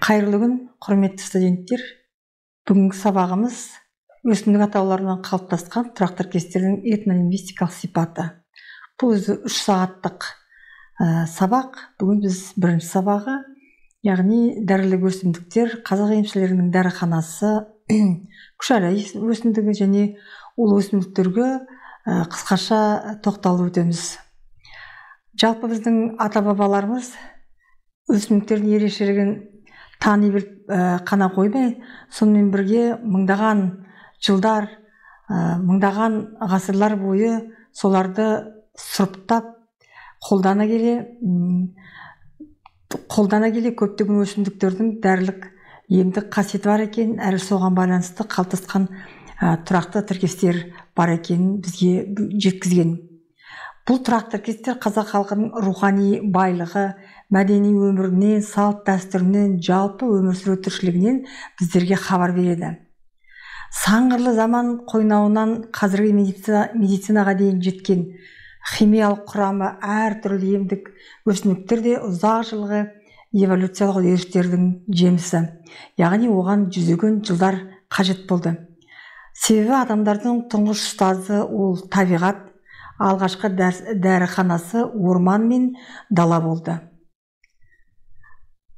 Қайырлы күн, құрметті студенттер. Бүгінгі сабағымыз өсімдік атауларынан қалыптасқан тұрақты тіркестердің этнолингвистикалық сипаты. Бұл өзі 3 сағаттық сабақ. Бүгін біз бірінші сабағы, яғни дәрілік өсімдіктер, қазақ емшілерінің дәріханасы, күшәла өсімдігі және ол өсімдіктерге қысқаша тоқталып өтеміз. Жалпы біздің ата-бабаларымыз өсімдіктердің ерекшелігін тани біліп қана қоймай, сонымен бірге мыңдаған жылдар, мыңдаған ғасырлар бойы соларды сұрыптап қолдана келе көптеген өсімдіктердің дәрілік емдік қасиеті бар екен, әрі соған байланысты қалыптасқан тұрақты тіркестер бар екенін бізге жеткізген. Бұл тұрақты тіркестер қазақ халқының рухани байлығы, мәдени өмірінен, салт дәстүрінен, жалпы өмір сүру тіршілігінен біздерге хабар береді. Сан қырлы заман қойнауынан қазіргі медицинаға дейін жеткен химиялық құрамы әртүрлі емдік өсімдіктер де ұзақ жылғы эволюциялық үдерістердің жемісі. Яғни оған жүздеген жылдар қажет болды. Себебі адамдардың тұңғыш ұстазы ол табиғат, алғашқы дәріханасы орман мен дала болды.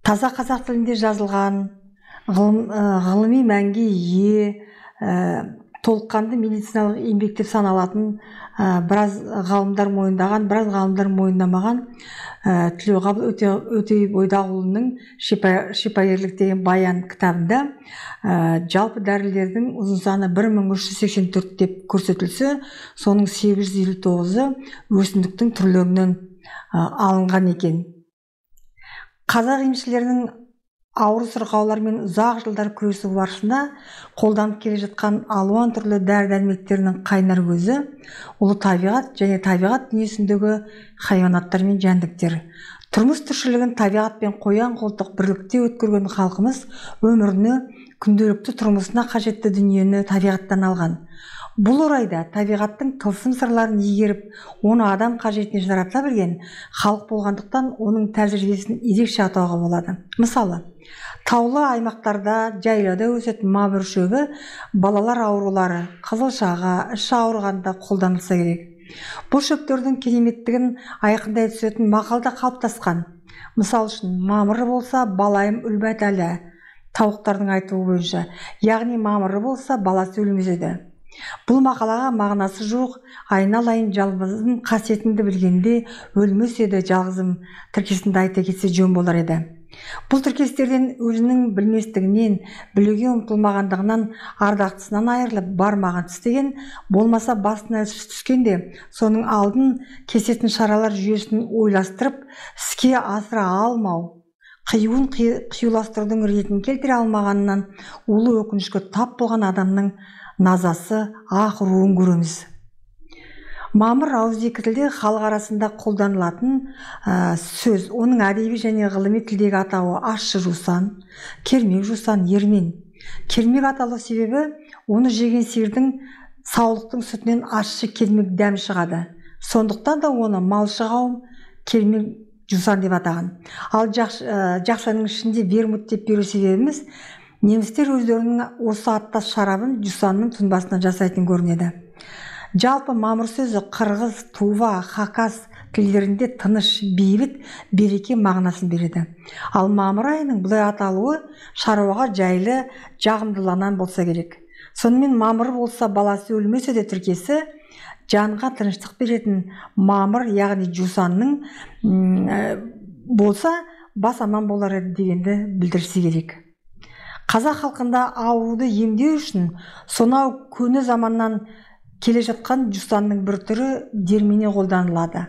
Таза қазақ тілінде жазылған, ғылыми мәнге ие, толыққанды медициналық еңбек деп саналатын, біраз ғалымдар мойындаған, біраз ғалымдар мойындамаған Тілеуқабыл Өтейбойдақұлының «Шипагерлік» деген баян кітабында жалпы дәрілердің ұзын саны 1384 деп көрсетілсе, соның 859-ы өсімдіктің түрлерінен алынған екен. Қазақ емшілерінің ауру сырқаулармен ұзақ жылдар күресу барысында қолданып келе жатқан алуан түрлі дәрі-дәрмектерінің қайнар көзі ұлы табиғат және табиғат дүниесіндегі хайуанаттар мен жәндіктер. Тұрмыс тіршілігін табиғатпен қоян-қолтық бірлікте өткерген халқымыз өміріне, күнделікті тұрмысына қажетті дүниені табиғаттан алған. Бұл орайда табиғаттың тылсым сырларын игеріп, оны адам қажетіне жарата білген халық болғандықтан оның тәжірибесін ерекше атауға болады. Мысалы, таулы аймақтарда жайлауда өсетін мамыр шөбі балалар аурулары, қызылшаға, іш ауырғанда қолданылса керек. Бұл шөптердің кереметтігін айқындай түсетін мақал да қалыптасқан. Мысал үшін, мамыры болса, балайым үлбәт әлі, тауықтардың айтуы бойынша, яғни мамыры болса, баласы өлмес еді. Бұл мақалаға мағынасы жоқ, айналайын жалғызым қасиетіңді білгенде өлмес еді жалғызым тіркесінде айта кетсе жөн болар еді. Бұл тіркестерден өзінің білместігінен, білуге ұмтылмағандығынан ардақтысынан айырылып бармағын тістеген, болмаса басына түскенде соның алдын кесетін шаралар жүйесін ойластырып, іске асыра алмау, қиюын қиюластырудың ретін келтіре алмағанынан улы өкінішке тап болған адамның назасы ақ руын көреміз. Мамыр ауызекі тілде халық арасында қолданылатын сөз. Оның әдеби және ғылыми тілдегі атауы ащы жусан, кермек жусан, ермен. Кермек аталу себебі оны жеген сиырдың саулықтың сүтінен ащы кермек дәм шығады. Сондықтан да оны малшы қауым кермек жусан деп атаған. Ал жақшаның ішінде вермут деп беру себебіміз немістер өздерінің осы аттас шарабын жусанның тұнбасынан жасайтын көрінеді. Жалпы мамыр сөзі қырғыз, тува, хакас тілдерінде тыныш, бейбіт, береке мағынасын береді. Ал мамыр айының бұлай аталуы шаруаға жайлы, жағымдыланан болса керек. Сонымен мамыр болса баласы өлмесе де тіркесі жанға тыныштық беретін мамыр, яғни жусанның болса бас аман болар еді дегенді білдірсе керек. Қазақ халқында ауруды емдеу үшін сонау көне заманнан келе жатқан жусанның бір түрі дермене қолданылады.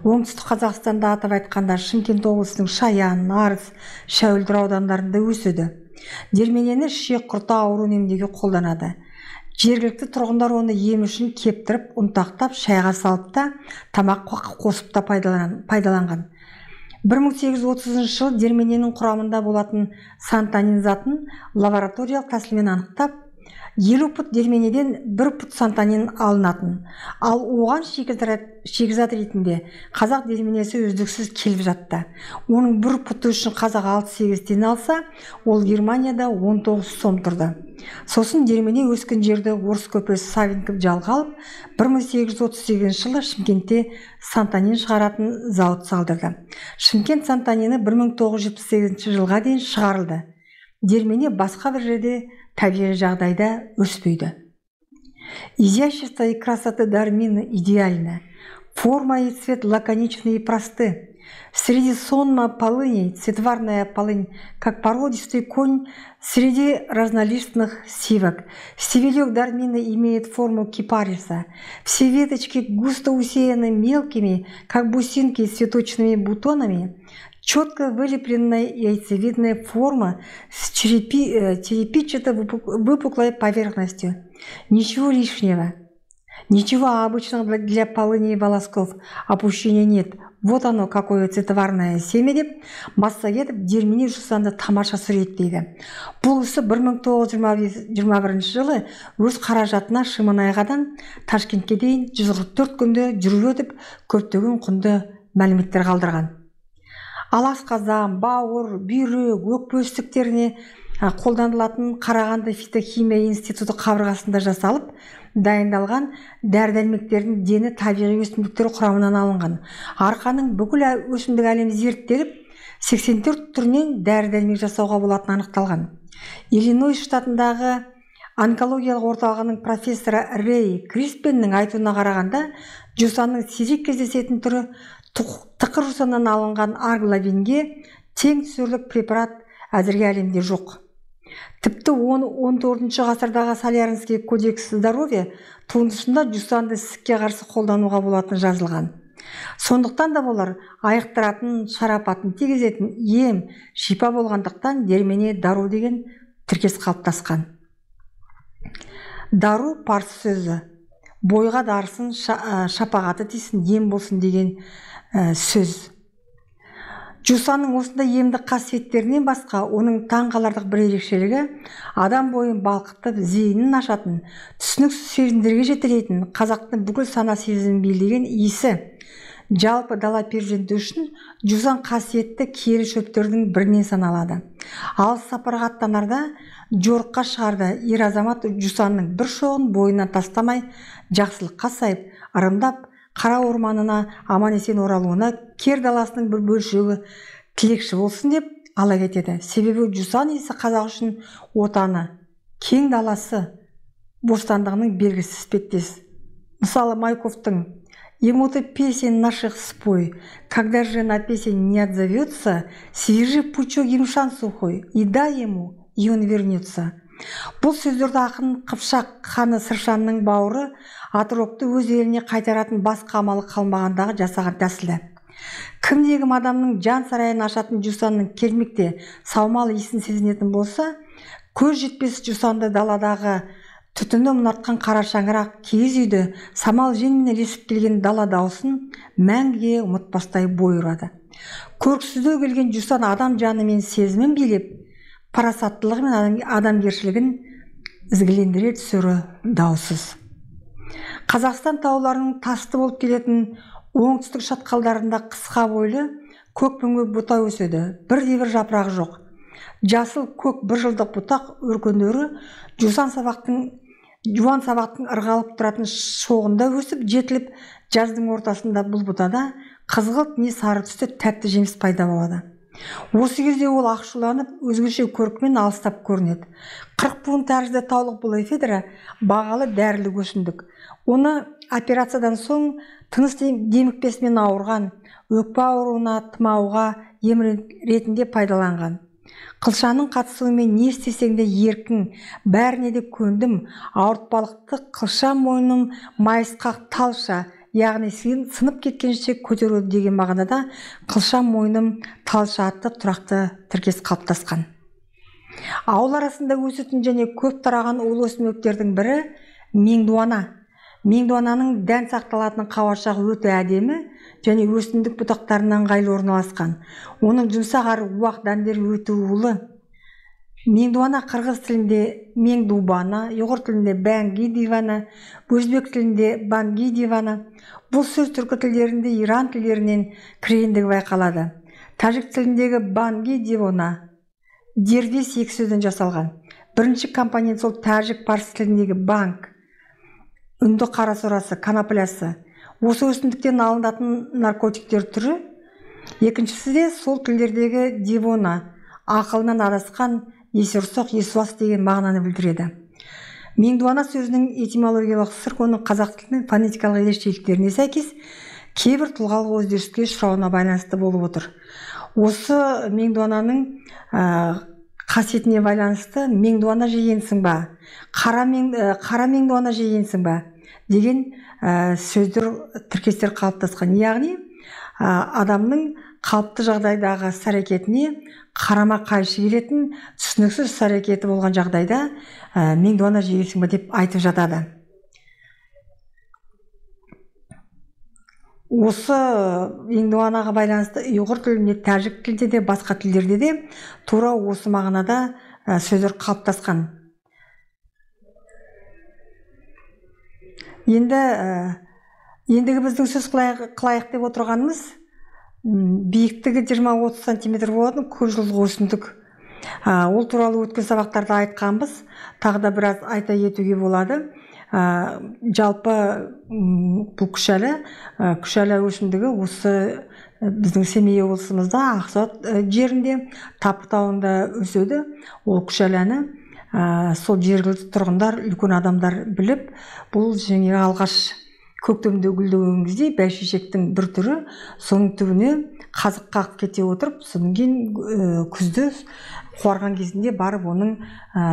Оңтүстік Қазақстанда, атап айтқанда, Шымкент облысының Шаян, Арыс, Шәуілдір аудандарында өседі. Дерменені ішек құрты ауруын емдеуге қолданады. Жергілікті тұрғындар оны ем үшін кептіріп, ұнтақтап, шайға салып та, тамаққа қосып та пайдаланған. 1830 жылы дермененің құрамында болатын сантанин затын лабораториялық тәсілмен анықтап, 50 пұт дерменеден 1 пұт сантанин алынатын. Ал оған шикізат ретінде қазақ дерменесі үздіксіз келіп жатты. Оның 1 пұты үшін қазақ 6-8 тиын алса, ол Германияда 19 сом тұрды. Сосын дермене өскен жерді орыс көпесі Савенков жалға алып, 1838 жылы Шымкентте сантанин шығаратын зауыт салдырды. Шымкент сантанины 1978 жылға дейін шығарылды. Дермене басқа бір жерде табиғи жағдайда өспейді. Изящество и красота дармины идеальны. Форма и цвет лаконичны и просты. Среди сонма полыней цветварная полынь, как породистый конь среди разнолистных сивок. Стебелек дармины имеет форму кипариса. Все веточки густо усеяны мелкими, как бусинки, цветочными бутонами. Четко вылепленная яйцевидная форма с черепичато-выпуклой поверхностью. Ничего лишнего, ничего обычного для полыни и волосков, опущения нет. Вот оно, какое цветоварное семя деп Массагетов дермене жусанды тамаша суреттейді. Бұл кісі 1921 жылы өз қаражатына Шиманайғадан Ташкентке дейін 144 күнде жүріп өтіп, көптеген құнды мәліметтер қалдырған. Ал асқазан, бауыр, бүйрек, өкпе ісіктеріне қолданылатын Қарағанды фитохимия институты қабырғасында жасалып, дайындалған дәрі-дәрмектердің дені табиғи өсімдіктер құрамынан алынған. Арқаның бүкіл өсімдік әлемі зерттеліп, 84 түрінен дәрі-дәрмек жасауға болатыны анықталған. Иллинойс штатындағы онкологиялық орталығының профессоры Рэй Криспеннің айтуына қарағанда, жусанның сирек кездесетін түрі тықыр жусаннан алынған аргловинге тең түсерлік препарат әзірге әлемде жоқ. Тіпті 14 ғасырдағы Соляринский кодекс здоровья туындысында жусанды ісікке қарсы қолдануға болатыны жазылған. Сондықтан да болар, айықтыратын, шарапатын тигізетін ем, шипа болғандықтан дермене дару деген тіркес қалыптасқан. Дару парсы сөзі. Бойға дарысын, шапағаты тисін, ем болсын деген сөз. Жусанның осындай емдік қасиеттерінен басқа, оның таңғаларлық бір ерекшелігі адам бойын балқытып, зейінін ашатын, түсініксіз сезімдерге жетелейтін, қазақтың бүкіл сана сезімін билеген иісі. Жалпы дала перзенті үшін жусан қасиетті киелі шөптердің бірінен саналады. Алыс сапарға аттанарда, жорыққа шығарда ер азамат жусанның бір шоғын бойынан тастамай, жақсылыққа сайып, ырымдап, қара орманына аман-есен оралуына кер даласының бір бөлшегі тілекші болсын деп ала кетеді. Себебі жусан иісі қазақ үшін отаны, кең даласы, бостандығының белгісі іспеттес. Мысалы, Майковтың «Ему ты песен наших спой, когда же на песень не отзовется, свяжи пучок емшан сухой и дай ему, и он вернется». Бұл сөздерді ақын Қыпшақ ханы Сыршанның бауыры Атырокты өз еліне қайтаратын басқа амалы қалмағандағы жасаған тәсілі. Кімде-кім адамның жан сарайын ашатын жусанның келмекте саумал иісін сезінетін болса, көз жетпес жусанды даладағы түтіні мұнартқан қара шаңырақ киіз үйді самал желмен ілесіп келген дала дауысын мәңгіге ұмытпастай бой ұрады. Көріксіздеу келген жусан адам жаны мен сезімін билеп, парасаттылығы мен адамгершілігін ізгілендіре түсері даусыз. Қазақстан тауларының тасты болып келетін оңтүстік шатқалдарында қысқа бойлы көк дөңбек бұта өседі, бірде-бір жапырағы жоқ. Жасыл көк бір жылдық бұтақ өркендері жуан сабақтың ырғалып тұратын шоғында өсіп жетіліп, жаздың ортасында бұл бұтада қызғылт не сары түсті тәтті жеміс пайда болады. Осы кезде ол ақшуланып, өзгеше көркімен алыстап көрінеді. 40 буын тәрізді таулық бұл эфедра бағалы дәрілік өсімдік. Оны операциядан соң тыныс демікпесімен ауырған, өкпе ауруына, тұмауға ем ретінде пайдаланған. Қылшаның қатысуымен не істесең де еркін, бәріне де көндім, ауыртпалықты қылша мойным майысқақ талша, яғни сынып кеткенше көтеруді деген мағынада қылша мойным талша атты тұрақты тіркес қалыптасқан. Ауыл арасында өсетін және көп тараған улы өсімдіктердің бірі меңдуана. Меңдуананың дән сақталатын қауашағы өте әдемі және өсімдік бұтақтарынан ыңғайлы орналасқан. Оның жұмсақ әрі уақ дәндері өте улы. Меңдуана қырғыз тілінде меңдубана, ұйғыр тілінде бәнги дивана, өзбек тілінде банги дивана. Бұл сөз түркі тілдерінде иран тілдерінен кіргендігі байқалады. Тәжік тіліндегі банги дивона дербес екі сөзден жасалған. Бірінші компонент сол тәжік парсы тіліндегі банк, үнді қара сорасы, коноплясы. Осы өсімдіктен алынатын наркотиктер түрі. Екіншісі де сол тілдердегі дивона, ақылынан адасқан, есерсоқ, есуас деген мағынаны білдіреді. Меңдуана сөзінің этимологиялық сыр оның қазақ тілінің фонетикалық ерекшеліктеріне сәйкес кейбір тұлғалық өзгеріске ұшырауына байланысты болып отыр. Осы меңдуананың қасиетіне байланысты меңдуана жегенсің ба, қара меңдуана жегенсің ба деген сөздер, тіркестер қалыптасқан. Яғни адамның қалыпты жағдайдағы іс-әрекетіне қарама қайшы келетін түсініксіз іс-әрекеті болған жағдайда меңдуана жегенсің ба деп айтып жатады. Осы меңдуанаға байланысты ұйғыр тілінде, тәжік тілінде де, басқа тілдерде де тура осы мағынада сөздер қалыптасқан. Ендігі біздің сөз қылайық деп отырғанымыз биіктігі 20-30 сантиметр болатын көп жылдық өсімдік. Ол туралы өткен сабақтарда айтқанбыз, тағы да біраз айта кетуге болады. Жалпы бұл күшәлі өсімдігі осы біздің Семей облысымызда Ақсуат жерінде Тапы тауында өседі. Ол күшәліні сол жергілікті тұрғындар, үлкен адамдар біліп, бұл және алғаш көктемде гүлдеген кезде бәйшешектің бір түрі, соның түбіне қазық қағып кете отырып, содан кейін күзді қуарған кезінде барып оның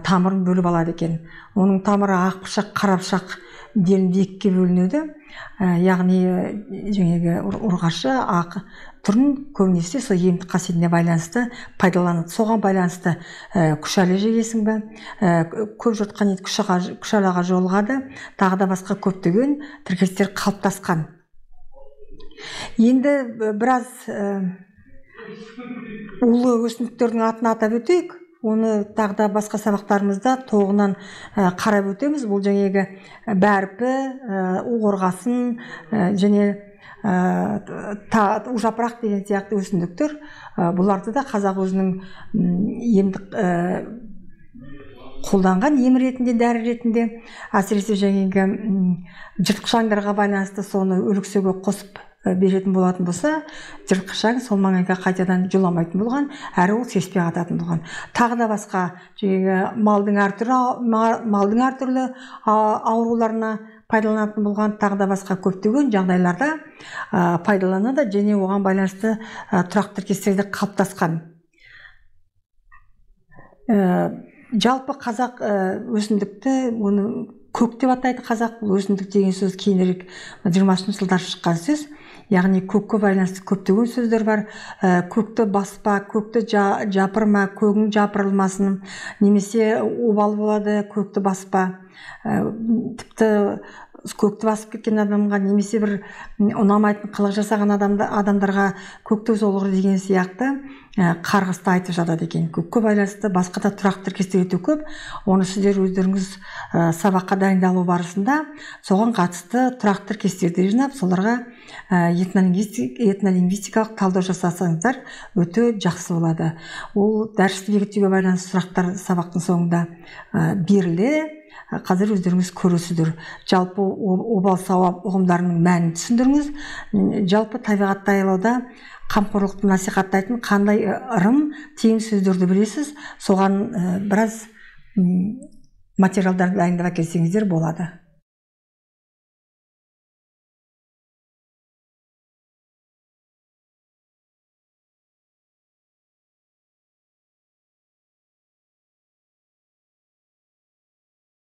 тамырын бөліп алады екен. Оның тамыры ақ пышақ, қара пышақ делініп екіге бөлінеді. Яғни жаңағы ұрғашы ақ түрін көбінесе сол емдік қасиетіне байланысты пайдаланады. Соған байланысты күшәлі жегесің бе, көп жұртқан ет күшәлаға жолығады, тағы да басқа көптеген тіркестер қалыптасқан. Енді біраз улы өсімдіктердің атын атап өтейік. Оны тағы да басқа сабақтарымызда тоғынан қарап өтеміз. Бұл жаңағы бәрпі, қорғасын және жапырақ деген сияқты өсімдіктер. Бұларды да қазақ өзінің емдік қолданған ем ретінде, дәрі ретінде, әсіресе жаңағы жыртқыш аңдарға байланысты соны өліксеге қосып беретін болатын болса, жыртқыш аң сол маңайға қайтадан жоламайтын болған, әрі ол сеспей ататын болған. Тағы да басқа жаңағы малдың әртүрлі ауруларына пайдаланатын болған, тағы да басқа көптеген жағдайларда пайдаланады және оған байланысты тұрақты тіркестер де қалыптасқан. Жалпы қазақ өсімдікті, оны көк деп атайды қазақ. Бұл өсімдік деген сөз кейінірек 20 жылдар шыққан сөз. Яғни көкке байланысты көптеген сөздер бар. Көкті баспа, көкті жапырма, көгің жапырылмасын, немесе обал болады, көкті баспа. Тіпті көкті басып кеткен адамға, немесе бір ұнамайтын қылық жасаған адамдарға көкті жолығыр деген сияқты қарғысты айтып жатады екен. Көкке байланысты басқа да тұрақты тіркестер өте көп. Оны сіздер өздеріңіз сабаққа дайындалу барысында соған қатысты тұрақты тіркестерді жинап, соларға этнолингвистикалық талдау жасасаңыздар өте жақсы болады. Ол дәрісті бекітуге байланысты сұрақтар сабақтың соңында беріледі. Қазір өздеріңіз көресіздер. Жалпы обал сауап ұғымдарының мәнін түсіндіріңіз. Жалпы табиғатты аялауда қамқорлықты насихаттайтын қандай ырым, тиым сөздерді білесіз, соған біраз материалдар дайындап әкелсеңіздер болады.